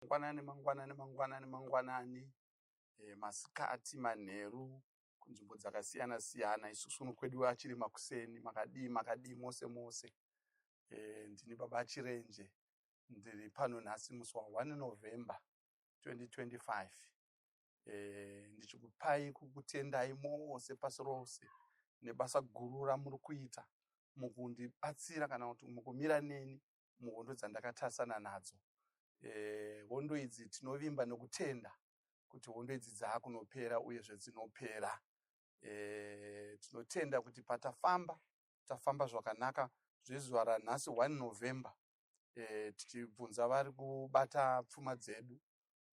Mangwanani mangwanani mangwanani mangwanani e, masikati manheru kunzvimbo dzakasiyana siyana. Isusu kuno kwedu achiri makuseni. Makadii makadii mose mose? E, ndini Baba Chirenje, ndiri pano nhasi musi wa1 November 2025, e, ndichikupai kukutendai mose pasi rose nebasa guru ramuri kuita mukundibatsira kana kuti mukumira neni muhondo dzandakatarisana nadzo. E, hondo idzi tinovimba nokutenda kuti hondo idzi dzaakunopera, uyezve dzinopera. E, tinotenda kuti patafamba tafamba zvakanaka. Zvezuva ranhasi 1 November, e, tichibvunza vari kubata pfuma dzedu,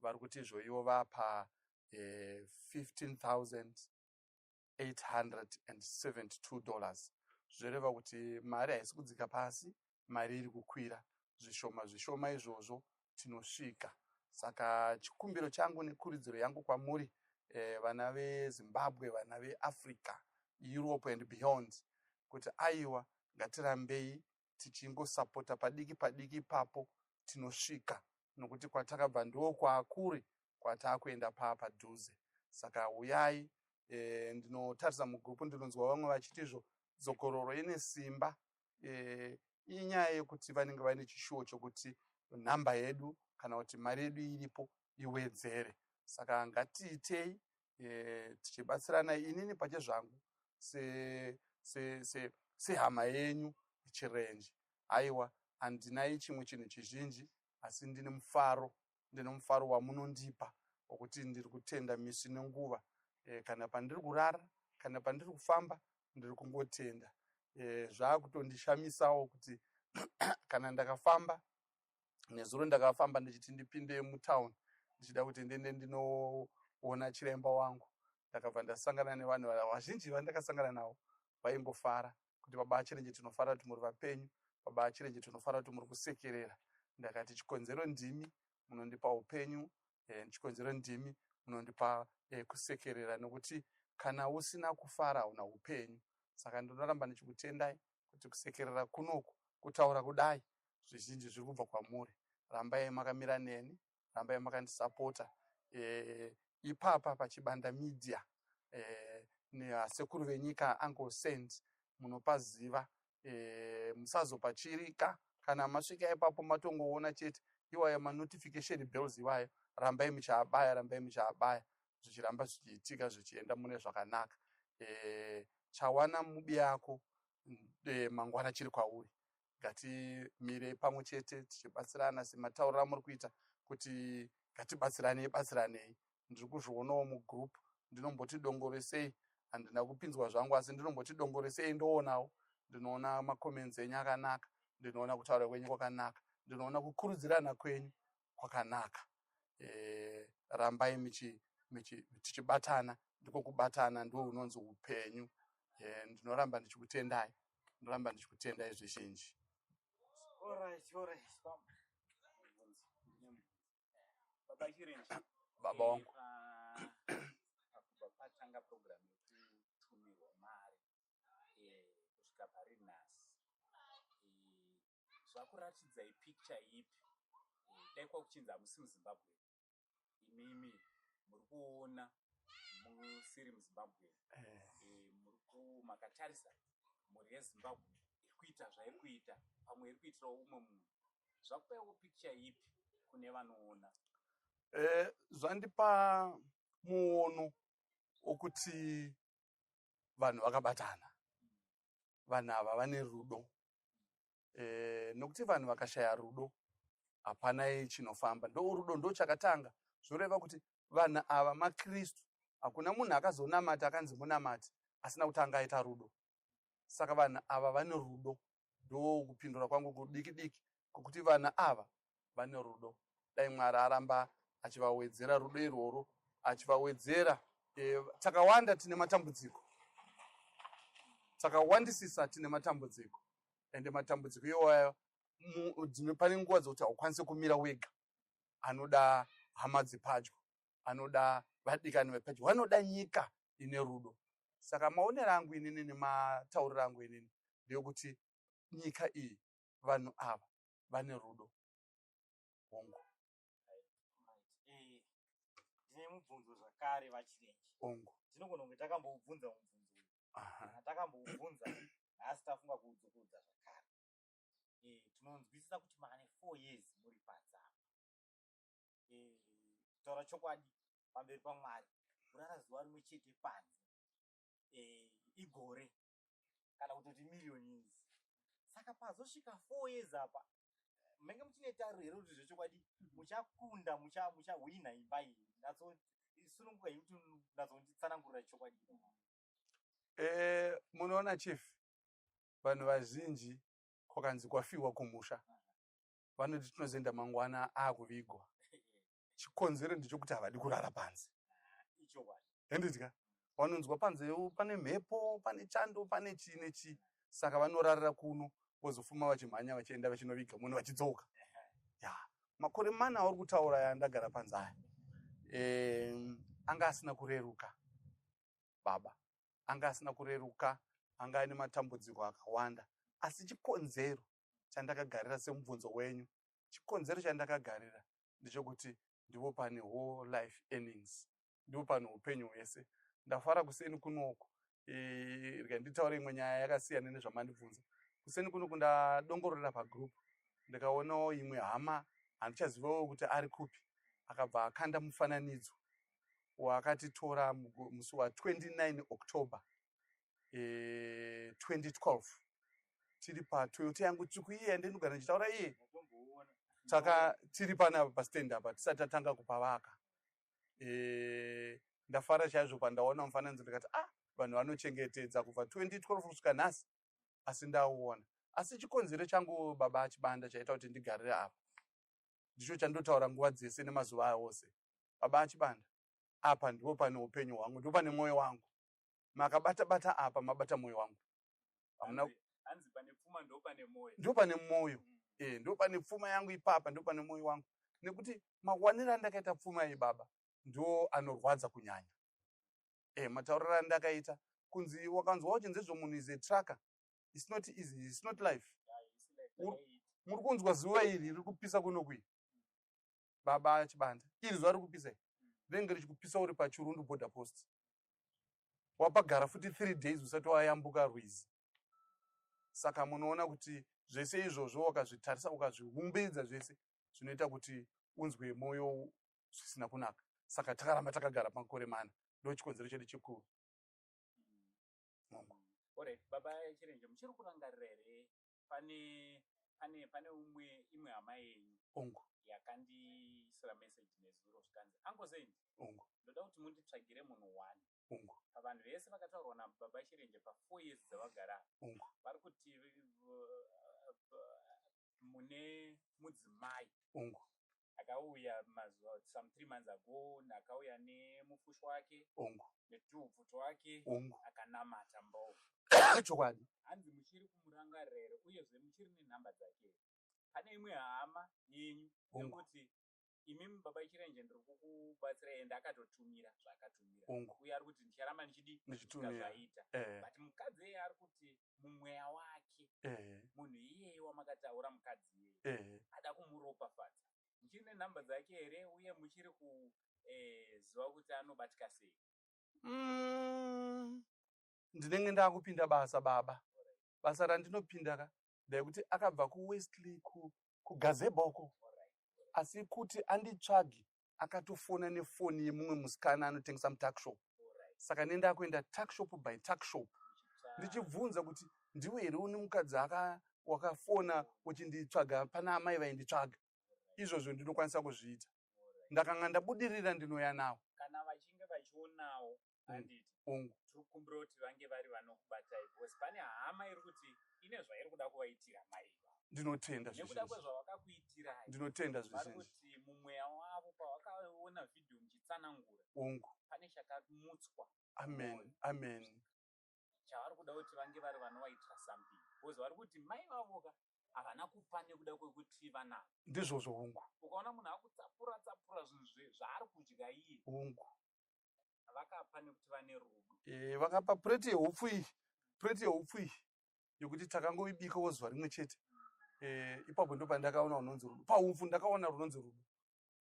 vari kuti izvo ivo vapa e, $15,872. Zvoreva kuti mari haisi kudzika pasi, mari iri kukwira zvishoma zvishoma. Izvozvo tinosvika. Saka chikumbiro changu nekurudziro yangu kwamuri, vana veZimbabwe, vana veAfrica, Europe and beyond, kuti aiwa, ngatirambei tichingosapota padiki padiki ipapo, tinosvika, nokuti kwatakabva ndo kwaakuri, kwataakuenda paa padhuze. Saka uyai. E, ndinotarisa mugroup, ndinonzwa vamwe vachiti izvo dzokororo ine simba. E, inyaya yekuti vanenge vaine chishuwo chokuti nhamba yedu kana kuti mari yedu iripo iwedzere. Saka ngatiitei, e, tichibatsirana. Inini pachezvangu sehama se, se, se yenyu Chirenje, aiwa, handinai chimwe chinhu chizhinji, asi ndine mufaro, ndine mufaro wamunondipa wokuti ndiri kutenda misi nenguva. E, kana pandiri kurara, kana pandiri kufamba, ndiri kungotenda. E, zvaakutondishamisawo kuti kana ndakafamba nezuro, ndakafamba ndichiti ndipinde mutown, ndichida kuti ndiende ndinoona chiremba wangu, ndakabva ndasangana nevanhu vazhinji. Vandakasangana navo vaingofara kuti, "Baba Chirenje, tinofara kuti muri vapenyu. Baba Chirenje, tinofara kuti muri kusekerera." Ndakati chikonzero ndimi munondipa upenyu, e, chikonzero ndimi munondipa, e, kusekerera, nokuti kana usina kufara hauna upenyu. Saka ndinoramba ndichikutendai kuti kusekerera kunoku, kutaura kudai, zvizhinji zviri kubva kwamuri. Rambai makamira neni, rambai makandisapota. E, ipapa paChibanda Media, e, neasekuru venyika Uncle Saint, munopaziva. E, musazopachirika. Kana masvika ipapo, matongoona chete iwayo manotification bells iwayo, rambai muchiabaya, rambai muchiabaya, zvichiramba zvichiitika, zvichienda mune zvakanaka. E, chawana mubi yako, e, mangwana chiri kwauri. Ngatimire pamwe chete tichibatsirana sematauriro amuri kuita kuti ngatibatsiranei, batsiranei. Ndiri kuzvionawo mugroup, ndinomboti dongoresei, handina kupinzwa zvangu, asi ndinomboti dongoresei, ndoonawo, ndinoona macomments enyu akanaka, ndinoona kutaura kwenyu kwakanaka, ndinoona kukurudzirana kwenyu kwakanaka. E, rambai tichibatana, ndiko kubatana, ndo unonzi upenyu. E, ndinoramba ndichikutendai, ndinoramba ndichikutendai zvizhinji. Alright. Baba Chirenje. Baba wangu. Pakubva patanga program yekutumirwa mari, kusvika pari nhasi, zvakuratidzai picture ipi? Dai kwakuchinzi hamusi muZimbabwe, imimi muri kuona musiri muZimbabwe, muri makatarisa mhuri yeZimbabwe iri kuita zvairi kuita, pamwe iri kuitirawo umwe munhu, zvakupaiwo picture ipi kune vanoona? E, zvandipa muono wokuti vanhu vakabatana, vanhu ava vane rudo. E, nokuti vanhu vakashaya rudo hapanai chinofamba. Ndo rudo ndo chakatanga. Zvoreva kuti vanhu ava maKristu. Hakuna munhu akazonamata akanzi munamati asina kutanga aita rudo. Saka vanhu ava vane rudo. Ndo kupindura kwangu kudiki diki kwokuti vanhu ava vane rudo. Dai Mwari aramba achivawedzera rudo irworwo, achivawedzera. E, takawanda tine matambudziko, takawandisisa tine matambudziko, ende matambudziko iwayo pane nguva dzokuti haukwanisi kumira wega. Anoda hama dzepadyo, anoda vadikani vepadyo, vanoda nyika ine rudo. Saka maonero angu inini nematauriro angu inini ndeyekuti nyika iyi, vanhu ava vane rudo, hongu. mubvunzo zvakare vachirenje. Ongo. Tinogona kunge takamboubvunza mubvunzo uyu. Kana takamboubvunza nhasi tafunga kuudzokorodza zvakare. E, tinonzwisisa kuti mane 4 years muri panze apa. E, kutaura chokwadi pamberi paMwari kurara zuva rimwe chete panze e, igore kana kutoti million years. Saka pazosvika 4 years apa menge muchine tariro here kuti zvechokwadi muchakunda muchahwina imba iyi? Natsosununguka iyi kuti natsonditsanangurira chokwadi. Munoona chief, vanhu vazhinji kwakanzi kwafiwa kumusha vanoti tinozoenda mangwana akuvigwa. Chikonzero ndechekuti havadi kurara panze. Ichokwadi. Handidya vanonzwa panze pane mhepo, pane chando, pane chii nechii, saka vanorarira kuno vozofuma vachimhanya vachienda vachinoviga munhu vachidzoka. Ya, makore 4 auri kutaura aya ndagara panze aya, anga asina kureruka baba, anga asina kureruka, anga aine matambudziko akawanda. Asi chikonzero chandakagarira, semubvunzo wenyu, chikonzero chandakagarira ndechekuti ndipo pane whole life earnings, ndipo pane upenyu hwese. Ndafara kuseni kunoku. Rega nditaure imwe nyaya yakasiyana nezvamandibvunza. Kuseni kunoku ndadongorera pagroup, ndikaonawo imwe hama, handichazivawo kuti ari kupi, akabva akanda mufananidzo waakatitora musi wa29 October 2012 tiri paToyota yangu tsvuku iye yandinogara ndichitaura iye. Ndatomboona. Taka tiri panapa pastand apa tisati tatanga kupavaka. Ndafara chaizvo pandaona mufananidzo, ndikati, "Ah, vanhu vanochengetedza kubva 2012 kusvika nhasi." Asi ndauona. Asi chikonzero changu, baba Achibanda, chaita kuti ndigarire apa ndicho chandotaura nguva dzese nemazuva ose. Baba Achibanda, apa ndipo pane upenyu hwangu, ndipo pane mwoyo wangu. Makabata bata apa, mabata mwoyo wangu. Hamuna. Hanzi pane pfuma ndo pane mwoyo. Ndo pane mwoyo, ndo pane pfuma yangu ipapa, ndo pane mwoyo wangu, nekuti mawaniro andakaita pfuma iyi, baba, ndo anorwadza kunyanya. Matauriro andakaita kunzi wakanzwa uchinzi zvomunhu is a trucker, it's not easy, it's not life. Muri kunzwa zuva iri riri kupisa kunokwi, baba Chibanda, iri zuva riri kupisa iri rinenge richikupisa uri paChirundu border post, wapagara futi 3 days usati wayambuka rwizi. Saka munoona kuti zvese izvozvo wakazvitarisa, ukazviumbidza zvese, zvinoita kuti unzwe mwoyo zvisina kunaka. Saka takaramba takagara makore 4, ndo chikonzero chedu chikuru. Mungu. Alright, baba Chirenje, muchiri kurangarira here pane umwe imwe hama yenyu Ongu. Yakandiisira message nezuro, zvikanzi, "Angozendi, Ongu. Ndoda kuti munditsvagire munhu one Ongu. Pavanhu vese vakataurwa nababa Chirenje pa4 years dzavagara, Ongu. Vari kuti mune mudzimai Ongu. Akauya mazuva some 3 months ago, akauya nemufushwa wake Ongu. Netuupfu twake, Ongu. Akanamata mboo. Chokwadi. Hanzi muchiri kumurangarira here, uyezve muchiri nenhamba dzake here? Pane imwe hama yenyu Hongu. Yekuti imimi baba Chirenje ndiri kukubatsirai, ende akatotumira zvaakatumira, Hongu. Uye ari kuti ndicharamba ndichidi Ndichitumira. Zvaita. But mukadzi iyeye ari kuti mumweya wake, munhu iyeye wamakataura, mukadzi iyeye, ada kumuropafadza. Muchiri nenhamba dzake here, uye muchiri kuziva kuti anobatika sei? Ndinenge ndakupinda basa, baba. Basa randinopinda ka ndekuti akabva kuWestley kugazebo uko, asi kuti anditsvagi akatofona nefoni yemumwe musikana anotengesa mutuckshop. Saka nendakuenda tuckshop by tuckshop ndichibvunza kuti ndiwe here une mukadzi wakafona uchinditsvaga, pana amai vainditsvaga. Izvozvo ndinokwanisa kuzviita. Ndakanga ndabudirira, ndinoya nawo. Kana vachinge vachionawo, handiti? Ungu. Tiri kukumbira kuti vange vari vanokubatai, because pane hama iri kuti ine zvairi kuda kuvaitira mai ivavo Ndinotenda nekuda zvizhinji. Kwezvavakakuitirai. Ndinotenda Vari zvizhinji. Kuti mumweya wavo pavakaona vhidhiyo muchitsanangura, Ungu. Pane chakamutswa Amen, amen. Chavari kuda kuti vange vari vanovaitira something, because vari kuti mai vavoka havana kupa nekuda kwekuti vanavo. Ndizvozvo, ungu. Ukaona munhu akutsapura tsapura zvinhu zvaari kudya iye, Ungu. Vakapa nekuti vane rudo. Vakapa pureti yeupfu iyi, pureti yeupfu iyi yekuti takangoibikawo zuva rimwe chete. Ipapo ndo pandakaona runonzi rudo paupfu, ndakaona runonzi rudo.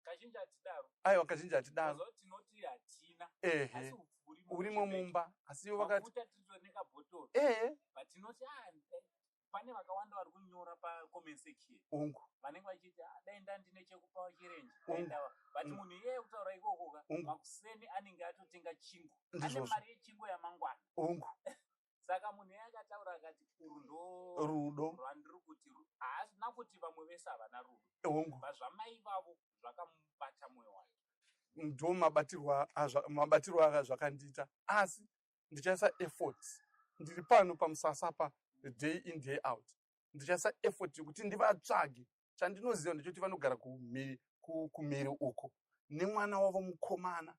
Kazhinji hatidaro. Aiwa, kazhinji hatidaro. Mazuva tinoti hatina. Ehe. Asi upfu urimo Urimo muchibhegi. mumba, asi ivo vakati Mafuta tiritori nekabhotoro. Ehe. But tinoti ah, pane vakawanda vari kunyora pacomment section. Vanenge vachiti ah, dai ndandine chekupa chirenje. Dai ndava. But munhu iyeye kutaura ikoko ka, makuseni anenge atotenga chingwa. Ane mari yechingwa yamangwana. Saka munhu iye akataura akati uru ndo Rudo. rwandiri kuti haasina kuti vamwe vese havana rudo. But zvamai vavo zvakamubata mwoyo wake. Ndo mabatirwo azvakandiita, asi ndichaisa effort. Ndiri pano pamusasa pa day in, day out. Ndichaisa effort yekuti ndivatsvage. Chandinoziva ndechekuti vanogara kumhiri uko nemwana wavo mukomana,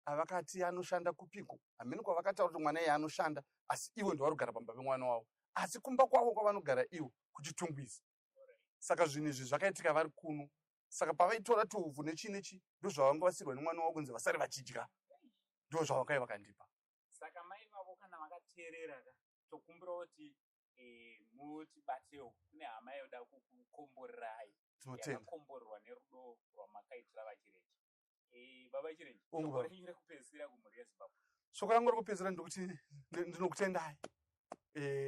avakati anoshanda kupiko, hamene kwavakataura kuti mwana iye anoshanda, asi ivo ndo varikugara pamba pemwana wavo, asi kumba kwavo kwavanogara ivo kuChitungwiza. Saka zvinhu izvi zvakaitika vari kuno. Saka pavaitora tuvhu nechii nechii, ndo zvavanga vasirwa nemwana wavo kunzi vasare vachidya. Ndo zvavakai vakandipa. Saka mai vavo kana vakateerera ka, tokumbira kuti mutibatewo. Kune hama yoda kukukomborerai. Tinotenda. Yakakomborerwa nerudo rwamakaitira vaChirenje. Baba Chirenje, Ungu, shoko baba. renyu rekupedzisira kumhuri yeZimbabwe. Shoko rangu rekupedzisira ndekuti ndinokutendai.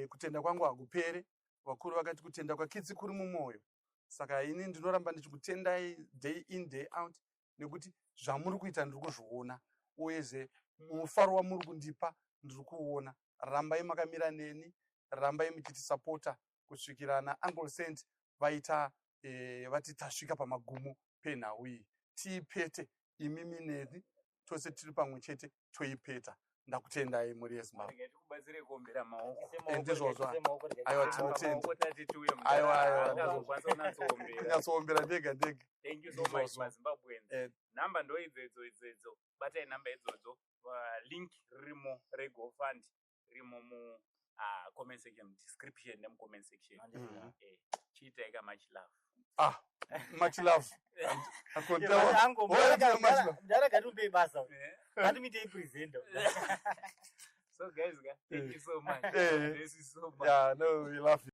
Kutenda kwangu hakupere. Vakuru vakati kutenda kwakitsi kuri mumwoyo. Saka ini ndinoramba ndichikutendai day in, day out, nekuti zvamuri kuita ndiri kuzviona, uyezve mufaro wamuri kundipa ndiri kuuona. Rambai makamira neni, rambai muchitisapota kusvikira naUncle Saint vaita vati tasvika pamagumo penhau iyi. Tiipete imimi neni, tose tiri pamwe chete toipeta. Ndakutendai, mhuri yeZimbabwe. Regai tikubatsire kuombera maoko. Ndizvozvo. Aiwa, tinotenda. Maoko tati tiuye. Aiwa, aiwa. Akazokwanisa kunatsoombera. Kunyatsoombera ndega ndega. Thank you so much, Ndizvozvo. maZimbabweans. Nhamba ndo idzo idzo idzo idzo. Batai nhamba idzodzo. Link ririmo reGoFund ririmo mu comment section, description nemucomment section. Chiitai ka much love. Ah, much love. Akontewa. Ndarega timupe basa, ngatimuitei presenter. So guys, thank you so much. This is so much. Yeah, no, we love you.